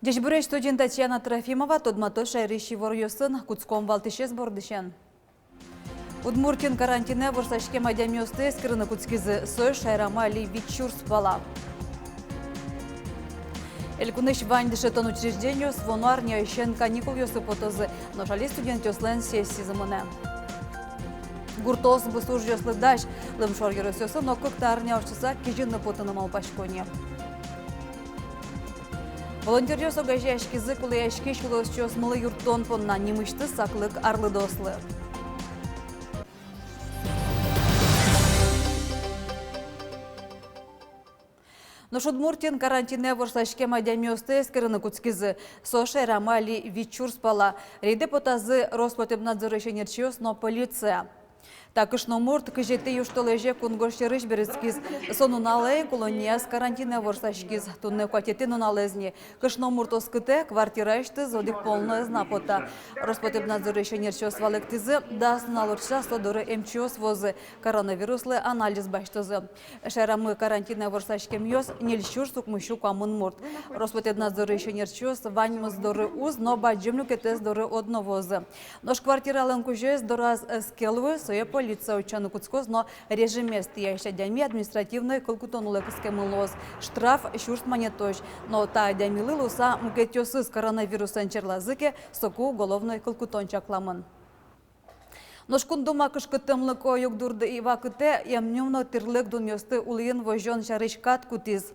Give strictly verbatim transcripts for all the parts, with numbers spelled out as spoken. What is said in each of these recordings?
Ӟечбуресь! Студиын Татьяна Трофимова. Тодматӥсько шаерысь иворъёсын. Кутском валтӥсез бордысен. Удмуртиын карантинэ ворсаськем адямиосты эскерыны кутскизы. Соос шаерамы али вить сюрс пала. Элькунысь вань дышетон учреждениос вуоно арняысен каникулъёсы потозы, нош али студентъёслэн сессизы мынэ. Гуртоос бусыужъёслы дась. Лымшор ёросъёсын но кык та арня ортчыса кизьыны потыны малпасько ни. Волонтёръёс огазеяськизы кулэяськись улосчиосмылы юрттон понна, нимысьтыз саклык арлыдоослы. Нош Удмуртиын карантинэ ворсаськем адямиосты эскерыны кутскизы. Соос шаерамы али вить сюрс пала. Рейдэ потазы Роспотребнадзорысь ӧнерчиос но полиция. Та кышномурт кызетӥ южтолэзе кунгож сьӧрысь берытскиз. Со нуналэ ик улоннияз карантинэ ворсаськиз. Туннэ куатетӥ нуналэз ни. Кышномурт оскытэ, квартираысьтыз одӥг пол но ӧз на пота. Роспотребнадзорысь ӧнерчиос валэктӥзы, дас нунал ортчыса со доры эмчиос вуозы, коронавируслы анализ басьтозы. Шаерамы карантинэ ворсаськемъёс ньыль сюрс укмыссю куамын мурт. Роспотребнадзорысь ӧнерчиос ваньмыз доры уз но бадӟым люкетэз доры одно вуозы. Нош квартиралэн кузёез дораз ӧз ке луы, сое полиция утчаны кутскоз но режимез тӥясь адями административной кыл кутон улэ кыскемын луоз. Штраф сюрс манетозь. Но та адямилы луыса мукетъёсыз коронавирусэн черлазы ке, соку уголовной кыл кутон чакламын. Нош Кун Дума кышкыттэмлыко югдур дыръя вакытэ эмъюм но тӥрлык дунъёсты улӥын возён сярысь кат кутӥз.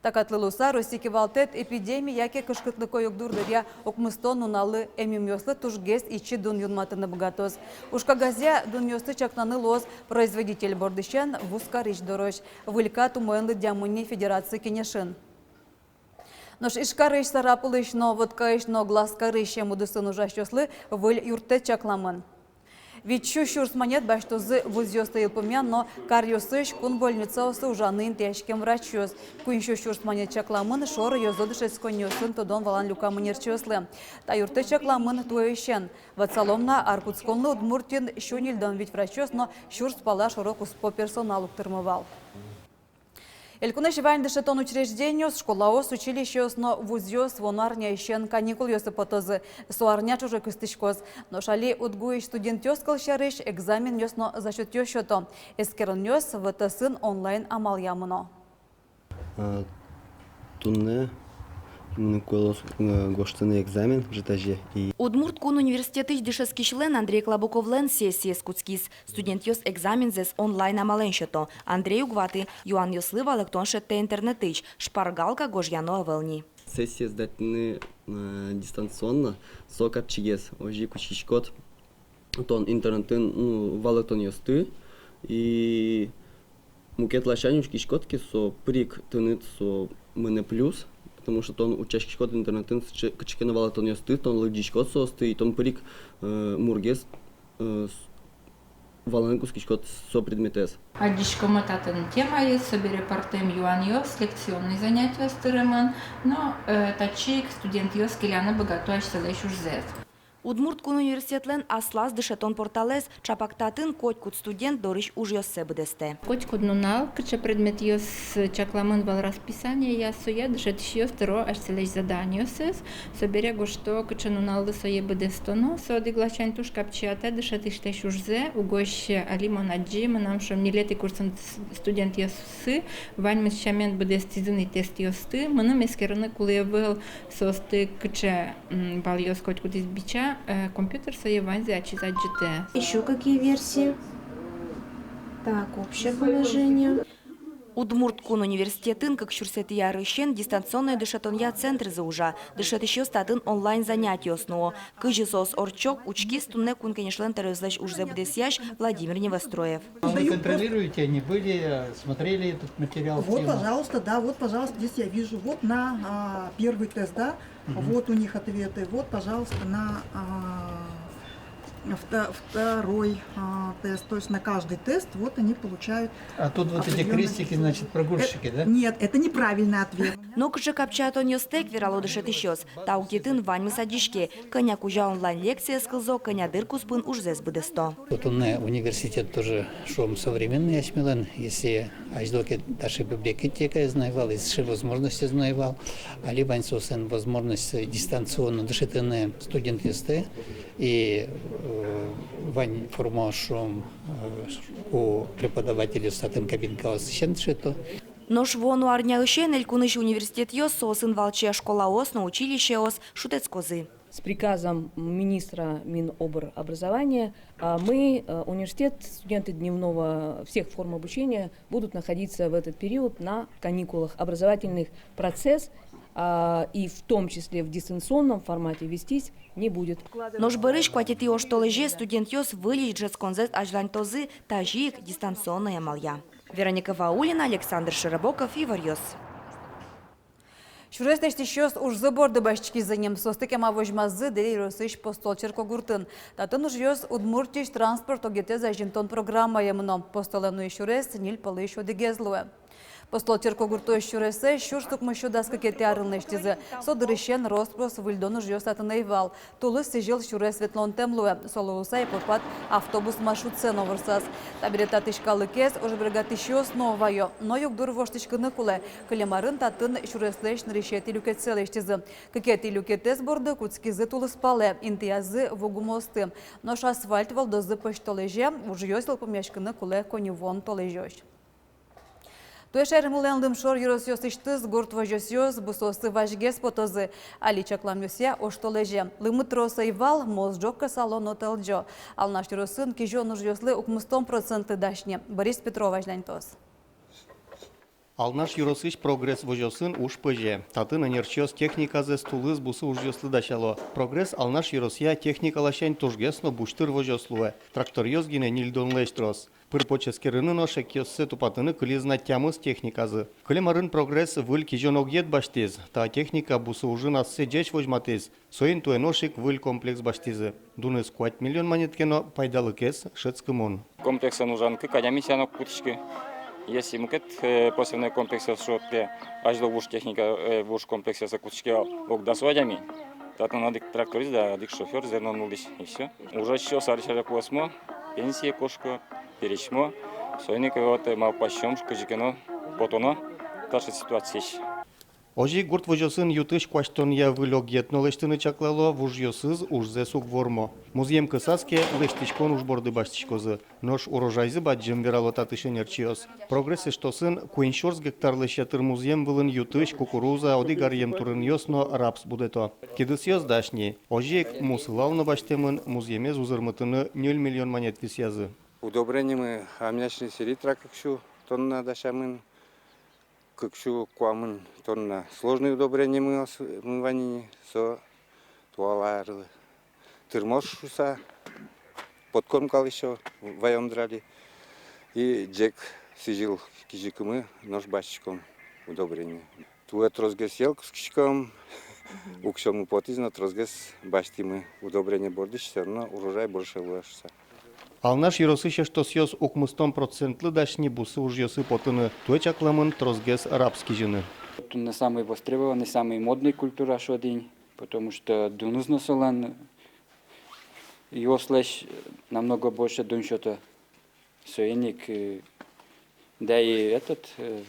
Та катлы луыса Россиысь кивалтэт эпидеми яке кышкытлыко югдур дыръя укмыстон нуналлы эмъюмъёслы тужгес ичи дун юнматыны быгатоз. Ужкагазъя дунъёсты чакнаны луоз производитель бордысен вузкарись дорозь. Выль кат умоен лыдъямын ни Федераци Кенешын. Нош Ижкарысь, Сарапулысь но Воткаысь но Глазкарысь эм удысын ужасьёслы выль юрттэт чакламын. Витьсю сюрс манет басьтозы вузъёсты йылпумъян но каръёсысь кун больницаосы ужаны интыяськем врачъёс. Куиньсю сюрс манет чакламын шоры ёзо дышетсконниосын тодон-валан люкам ӧнерчиослы. Та юрттэт чакламын туэысен. Ватсалом на, ар кутсконлы Удмуртиын сю ньыльдон вить врачъёс но сюрс пала шоро-куспо персонал уг тырмы вал. Элькунысь вань дышетон учреждениос, школаос, училищеос но вузъёс вуоно арняысен каникулъёсы потозы. Со арня ӵоже кыстӥськоз. Нош али УдГУысь студентъёс, кылсярысь, экзаменъёс но зачётъёс сёто. Эскеронъёс ВТС-ын онлайн амалъя мыно. А, туннэ мыным кулэ луоз, э, гожтыны экзамен ӝытазе. И Удмурт кун университетысь дышетскисьлэн Андрей Клабуковлэн сессиез кутскиз. Студентъёс экзамензэс онлайн амалэн сёто. Андрей уг ваты, юанъёслы валэктон шедьтэ интернетысь, шпаргалка гожъяно ӧвӧл ни. Сессия сдать карыны, э, дистанционно, со капчигес. Озьы ик учкиськод тон интернетын, ну, валэктонъёсты, и мукет ласянь учкиськод ке, со пырик тыныд со мынэ плюс, потому что тон учкиськод интернетын сыӵе, кыӵе ке но валэктонъёсты, тон лыдӟиськод соосты, и тон пырик, э, мургес, э, с-, валаны кутскиськод со предметэз. Адӟиськомы татын темаез, собере пӧртэм юанъёс, лекционный занятиос тырымон, но, э, татчы ик студентъёс келяны быгато асьсэлэсь ужзэс. Удмурт кун университетлэн аслаз дышетон порталэз, ӵапак татын котькуд студент дорысь ужъёссэ быдэстэ. Котькуд нунал, кыӵе предметъёс чакламын вал расписаниея, соя дышетӥсьёс тыро асьсэлэсь заданиосыз, собере гожто, кыӵе нуналлы сое быдэстоно. Со одӥг ласянь туж капчи, а та дышетӥсьлэсь ужзэ. Угось али мон адӟи, мынам, шуом, ньылетӥ курсын с-, студентъёсы ваньмыз сямен быдэстӥзы ни тестъёсты. Мыным эскерыны кулэ ӧвӧл соосты, кыӵе, м, балъёс котькудӥз бича, э, компьютер сое ваньзэ ачиз адӟытэ. Ещё какие версии? Так, общее положение. Удмурт кун университетын кык сюрсэтӥ арысен дистанционной дышетонъя центрзы ужа. Дышетӥсьёс татын онлайн занятиос нуо. Кызьы соос ортчо, учкиз Туннэ Кун Кенешлэн тӧроезлэсь ужзэ быдэсъясь Владимир Невостроев. Вы контролируете, они были, смотрели этот материал? Вот, пожалуйста, да, вот, пожалуйста, здесь я вижу, вот на, а, первый тест, да, вот у них ответы, вот, пожалуйста, на, а, Вто- второй а, тест, то есть на каждый тест вот они получают. А тут вот эти определённое крестики, число. Значит, прогульщики, э, да? Нет, это неправильный ответ. Нокыӵе капчиятонъёстэк, верало дышетӥсьёс. Та укетын ваньмыз адӟиське, кӧня кузя онлайн лекциез кылзо, кӧня дыр куспын ужзэс быдэсто. Вот у нас университет тоже, шуом, современный асьмелэн, если азьло ке таӵе библиотекаез но ӧй вал, и сыӵе возможностез но ӧй вал, али вань соослэн возможностьсы дистанционно дышетыны студентъёсты, и э, вань форма, шуом, э, ку преподавательёс татын кабинкаосысен дышето. Нош вуоно арняысен элькунысь университетъёс, соосын валче школаос но училищеос, шутэтскозы. С приказом министра Минобрразования, а, мы, э, университет, студенты дневного, всех форм обучения будут находиться в этот период на каникулах. Образовательный процесс, а, и в том числе в дистанционном формате, вестись не будет. Нош бӧрысь куатетӥ оштолэзе студентъёс выльысь дышетсконзэс азьланьтозы, тазьы ик дистанционной амалъя. Вероника Ваулина, Александр Широбоков, «Иворъёс». Сюрес лэсьтӥсьёс ужзы борды басьтӥськизы ни. Соосты кема возьмазы Дэри ёросысь Постол черкогуртын. Татын ужъёс Удмуртиысь транспорт огетэз азинтон программае мыно. Постолэ нуись сюрес ньыль полысь одӥгез луэ. Постол черкогуртозь сюресэз сюрс укмыссю дас кыкетӥ арын лэсьтӥзы. Со дырысен рос-прос выльдон ужъёс татын ӧй вал. Тулыс сӥзьыл сюрес ветлонтэм луэ. Со луыса ик Иппопат автобус маршрутсэ но ворсаз. Табере татысь калыкез ожбергатӥсьёс но вайо, но югдур воштӥськыны кулэ. Кылем арын татын сюреслэсь нырысетӥ люкетсэ лэсьтӥзы. Кыкетӥ люкетэз борды кутскизы тулыспалэ, интыязы ву гумыосты. Нош асфальт вӧлдозы пӧсьтолэзе, ужъёс йылпумъяськыны кулэ коньывуон толэзёзь. Туэ шаермылэн лымшор ёросъёсысьтыз гурт возёсъёс бусыосы вазьгес потозы. Али чакламъёсъя, оштолэзе лымы трос ӧй вал, муос ӝог кӧсало но тӧлӟо. Алнаш ёросын кизён ужъёслы укмыстон процентлы дась ни. Борис Петров азьланьтоз. Алнаш ёросысь «Прогресс» возёсын уж пӧзе. Татын ӧнерчиос техниказэс тулыс бусы ужъёслы дасяло. «Прогресс» Алнаш ёросъя техника ласянь тужгес но бусьтыр возёс луэ. Тракторъёс гинэ ньыльдонлэсь трос. Пыр-поч эскерыны но шекъёссэ тупатыны кылиз на тямыс техниказы. Кылем арын «Прогресс» выль кизён огъет басьтӥз. Та техника бусы ужын ассэ ӟеч возьматӥз. Соин туэ нош ик выль комплекс басьтӥзы. Дуныз куать миллион манет ке но, пайдалыкез шӧдскымон. Комплексэн ужан кык адями сяна кутӥське. Если мукет, э, посевной комплексъёс шуод ке, азьло вуж техника, э, вуж комплексъёс кутӥське вал ог дасо адями. Татын одӥг тракторист да одӥг шофёр, зерно нуллӥсь, и всё. Ужасьёс арысь аре пуосмо, пенсие кошко, пересьмо. Соин ик вот, э, малпаськом, кызьы ке но потоно таӵе ситуациысь. Озьы ик гурт возёсын ю-тысь куасьтонъя выль огъет но лэсьтыны чаклало, вужъёсыз ужзэс уг вормо. Музъем кысаз ке, лэсьтӥськон уж борды басьтӥськозы. Нош урожайзы бадӟым, верало татысь ӧнерчиос. «Прогресс» эштосын куинь сюрс гектарлэсь ятыр музъем вылын ю-тысь, кукуруза, одӥг аръем турынъёс но рапс будэто. Кидысъёс дась ни. Озьы ик му сылал но басьтэмын, музъемез узырмытыны ньыль миллион манет висъязы. Удобрениемы аммиачной селитра кык сю тонна дасямын. Кык сю куамын тонна сложный удобрениемы ас-, мы вань ини, со туала арлы тырмоз шуыса, подкормкалы ещё ваём драли. И ӟег сӥзьыл кизьыкымы нош басьтӥськом удобрение. Туэ тросгес йӧл кыскиськом, уксёмы потӥз но, тросгес басьтӥмы удобрение бордысь, всё равно урожай больше луэ шуыса. Алнаш ёросысь эштосъёс укмыстон процентлы дась ни бусы ужъёсы потыны, туэ чакламын тросгес рапс кизьыны. Туннэ самый востребованный, самый модный культура шуод ини, потому что дуныз но солэн юослэсь намного больше дун сёто. Соин ик, э, да и этот, э,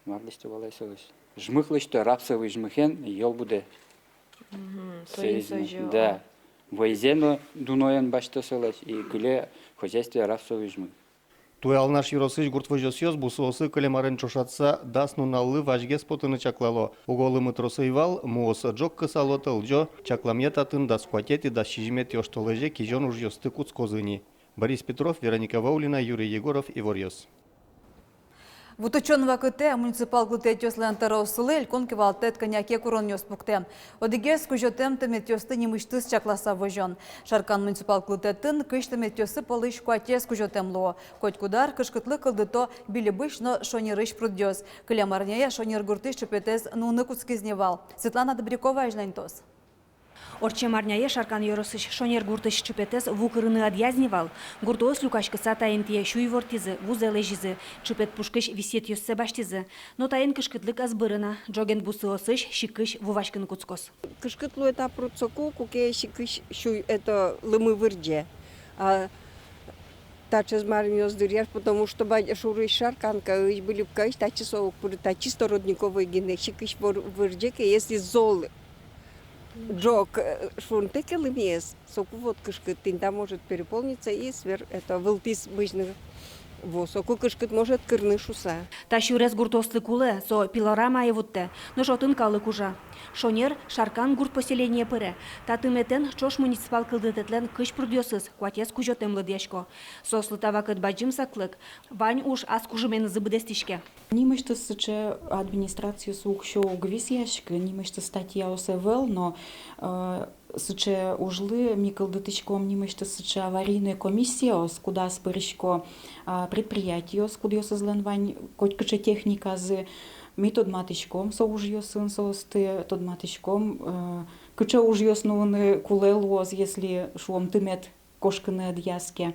мар лэсьто вал ай солэсь? Жмых лэсьто, рапсовый жмыхен йӧл будэ. Мгм, соин соиз но, да. Вӧйзэ но дуноен басьто солэсь, и кыле хозяйстве рапсовый жмых. Туэ Алнаш ёросысь гурт возёсъёс бусыосы кылем арен ӵошатыса дас нуналлы вазьгес потыны чаклало. Уго лымы трос ӧй вал, муос ӝог кысало, тӧлӟо, чакламъя татын дас куатетӥ, дас сизьыметӥ оштолэзе кизён ужъёсты кутскозы ини. Борис Петров, Вероника Ваулина, Юрий Егоров, «Иворъёс». Вутычон вакытэ муниципал кылдытэтъёслэн тӧрооссылы элькун кивалтэт кӧня ке куронъёс пуктэ. Одӥгез — кузётэм тыметъёсты нимысьтыз чакласа возён. Шаркан муниципал кылдытэтын кызь тыметъёссы пӧлысь куатез кузётэм луо. Котькуд ар кышкытлы кылдыто Билибысь но Шонерысь прудъёс. Кылем арняе Шонер гуртысь чыпетэз нуыны кутскиз ни вал. Светлана Добрякова азьланьтоз. Ортчем арняе Шаркан ёросысь Шонер гуртысь чыпетэз ву кырыны ӧдъяз ни вал. Гуртоос люкаськыса та интые сюй ворттӥзы, вузэ лэзизы, чыпет пушкысь висъетъёссэ басьтӥзы. Но таин кышкытлык ӧз быры на, ӝоген бусыосысь сикысь ву васькыны кутскоз. Кышкыт луэ та пруд соку, куке сикысь сюй, это, лымы вырӟе. А таӵе маръёс дыръяз, потому что ба-, шурысь Шарканкаысь, Быльыпкаысь татчы со уг пыры, та чисто родниковой гинэ, сикысь вор-, вырӟе ке, если зол ӝог, э, шунтэ ке лымыез, соку вот кышкыт, тӥни та может переполниться и свер-, это, вылтӥз мызьыны вуоз, соку кышкыт может кырыны шуыса. Та сюрес гуртоослы кулэ, со пилорамае вуттэ, нош отын калык ужа. Шонер Шаркан гурт поселение пыре. Та тыметэн ӵош муниципал кылдытэтлэн кызь прудъёсыз, куатез кузётэм лыдъясько. Соослы та вакыт бадӟым саклык, вань уж ас кужыменызы быдэстӥське. Нимысьтыз сыӵе администрациосы уксё уг висъяськы, нимысьтыз статьяос ӧвӧл, но, э, сыӵе ужлы ми кылдытӥськом нимысьтыз сыӵе аварийной комиссиос, кудаз пырисько, а, предприятиос, кудъёсызлэн вань котькыӵе техниказы. Ми тодматӥськом со ужъёсын соосты, тодматӥськом, э, кыӵе ужъёс нуыны кулэ луоз, если, шуом, тымет кошкыны ӧдъяз ке.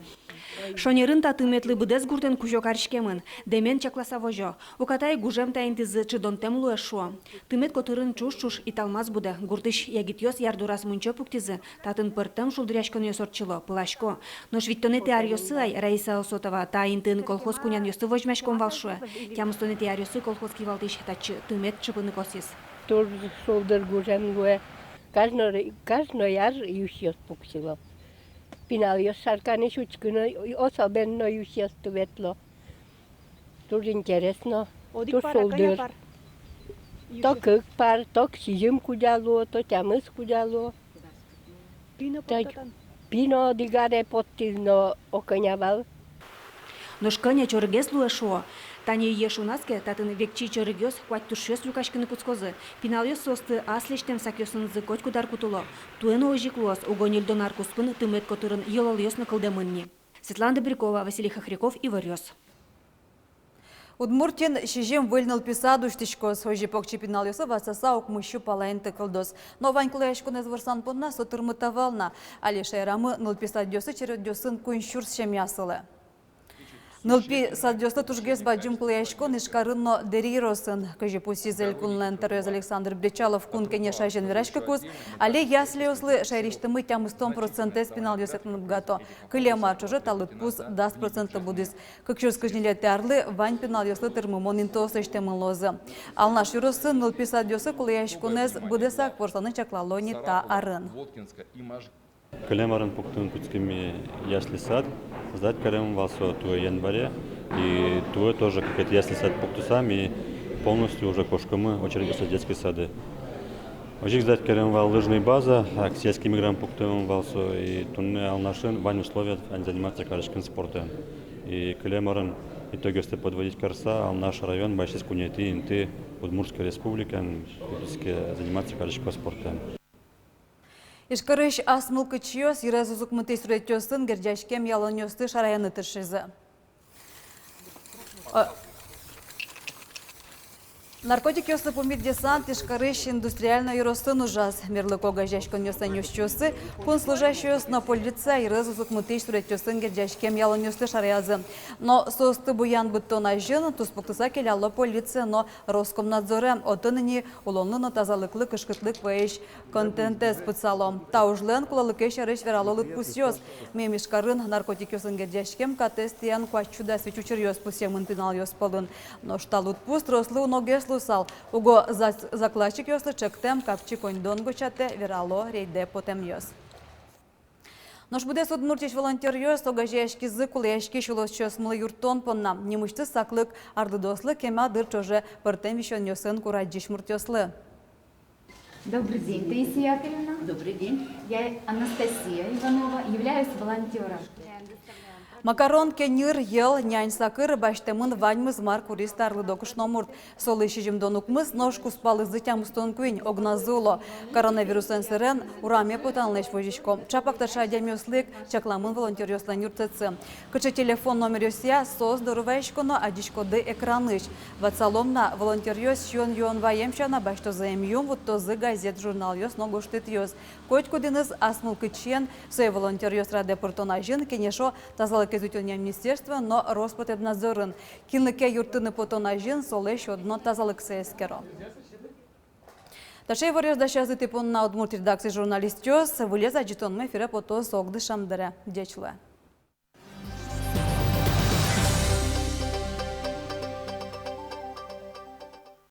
Шонерын та тыметлы быдэс гуртэн кузё кариськемын, дэмен чакласа возё. Уката ик гужем та интызы чидонтэм луэ, шуо. Тымет котырын ӵуж-ӵуж италмас будэ, гуртысь егитъёс ярдураз мунчо пуктӥзы, татын пӧртэм шулдыръяськонъёс ортчыло, пыласько. Нош витьтонэтӥ аръёсы ай Раиса Осотова та интыын колхоз кунянъёсты возьмаськом вал, шуэ. Тямыстонэтӥ аръёсы колхоз кивалтӥсь татчы тымет чыпыны косӥз. Туж шулдыр гужем луэ. Кажно, кажно ар юсьёс пуксьыло. Пиналъёс Шарканысь учкыны, особенно юсьёсты ветло. Туж интересно, одӥг туж пар-а, кӧня шулдыр пар? То кык пар, то сизьым кузя луо, то тямыс кузя луо. Пи но... Так, поттатан. Пи но одӥг аре поттӥз но, о, кӧня вал. Нош кӧня чорыгез луэ, шуо. Тани йӧ шунас ке, татын векчи чорыгъёс, куать тушъёс люкаськыны кутскозы. Пиналъёс соосты ас лэсьтэм сакъёсынызы котькуд ар кутыло. Туэ но озьы ик луоз, уго ньыльдон ар куспын тымет котырын йылолъёс но кылдэмын ни. Светлана Добрякова, Василий Хохряков, «Иворъёс». Удмуртиын сизьым выль нылпи сад усьтӥськоз. Озьы покчи пиналъёслы ватсаса укмыссю пала инты кылдоз. Но вань кулэяськонэз ворсан понна со тырмыт ӧвӧл на. Али шаерамы нылпи садъёсы чередъёсын куинь сюрс семья сылэ. Нылпи садъёслы тужгес бадӟым кулэяськон Ижкарын но Дэри ёросын. Кызьы пусйиз элькунлэн тӧроез Александр Бречалов Кун Кенеш азьын вераськыкуз, али яслиослы шаерысьтымы тямыстон процентэз пиналъёс ветлыны быгато. Кылем ар ӵоже та лыдпус дас процентлы будӥз. Кык сюрс кызь ньылетӥ арлы вань пиналъёслы тырмымон интыос лэсьтэмын луозы. Алнаш ёросын нылпи садъёсы кулэяськонэз быдэсак ворсаны чаклало ни та арын. Кылем арын пуктыны кутским ясли сад, сдать каремын вал со туэ январе. И туэ тоже кыкетӥ ясли сад пуктыса, ми полностью уже кошкомы очередь детские сады. Озьы ик сдать каремын вал лыжный база, аксияськемын грам пуктэмын вал со, и туннэ Алнашын вань условия, ан заниматься кариськыны спортэн. И кылем арын итогъёсты подводить карыса, Алнаш район басьтӥз куинетӥ инты Удмуртской Республикаын, кудӥз ке заниматься кариське спортэн. Ижкарысь ас мылкыдчиос йырез уз укмытӥсь суретъёсын герӟаськем ялонъёсты шараяны тыршизы. О, наркотикъёслы пумит десант Ижкарысь Индустриальной ёросын ужаз. Мерлыко огазеяськонъёслэн ёзчиоссы, кун служащийёс но полиция йырез уз укмытӥсь суретъёсын герӟаськем ялонъёсты шараязы. Но соосты буян быдтон азьын туспуктыса келяло полицие но Роскомнадзоре. Отын ини улонлы но тазалыклы кышкытлык вайись контентэз пытсало. Та ужлэн кулэлыкез сярысь верало лыдпусъёс. Мем Ижкарын наркотикъёсын герӟаськем катэз тӥян куать сю дас вить учыръёс пусъемын пиналъёс пӧлын. Нош та лыдпус трослы уногес луысал. Уго за-, закладчикъёслы чектэм капчи коньдон гочатэ, верало рейдэ потэмъёс. Нош быдэс Удмуртиысь волонтёръёс огазеяськизы кулэяськись улосчиосмылы юрттон понна. Нимысьтыз саклык арлыдоослы, кема дыр ӵоже пӧртэм висёнъёсын курадӟись муртъёслы. Добрый день, Таисия Яковлевна. Добрый день. Я Анастасия Иванова, являюсь волонтёром. Макарон, кеньыр, йӧл, нянь сакыр — басьтэмын ваньмыз, мар куриз та арлыдо кышномурт. Солы сизьымдон укмыс, нош кузпалызы тямыстон куинь, огназы уло. Коронавирусэн сэрен ураме потанлэсь возисько. Чапак таӵе адямиослы ик чакламын волонтёръёслэн юртэтсы. Кыӵе телефон номеръёсъя, соос доры ваиськоно, адӟиськоды экранысь. Ватсалом на: волонтёръёс сиён-юон ваем сяна басьтозы эмъюм, вуттозы газет-журналъёс но гожтэтъёс. Котькудӥныз ас мылкыдчиен. Сое волонтёръёс радэ пыртон азьын кенешо тазалыкез утёнъя министерствоын но Роспотребнадзорын. Кинлы ке юрттыны потон азьын солэсь одно тазалыксэ эскеро. Таӵе иворъёс дасязы тӥ понна удмурт редакциысь журналистъёс. Выльёз адӟытонмы эфире потоз огдышем дыре. Ӟеч луэ.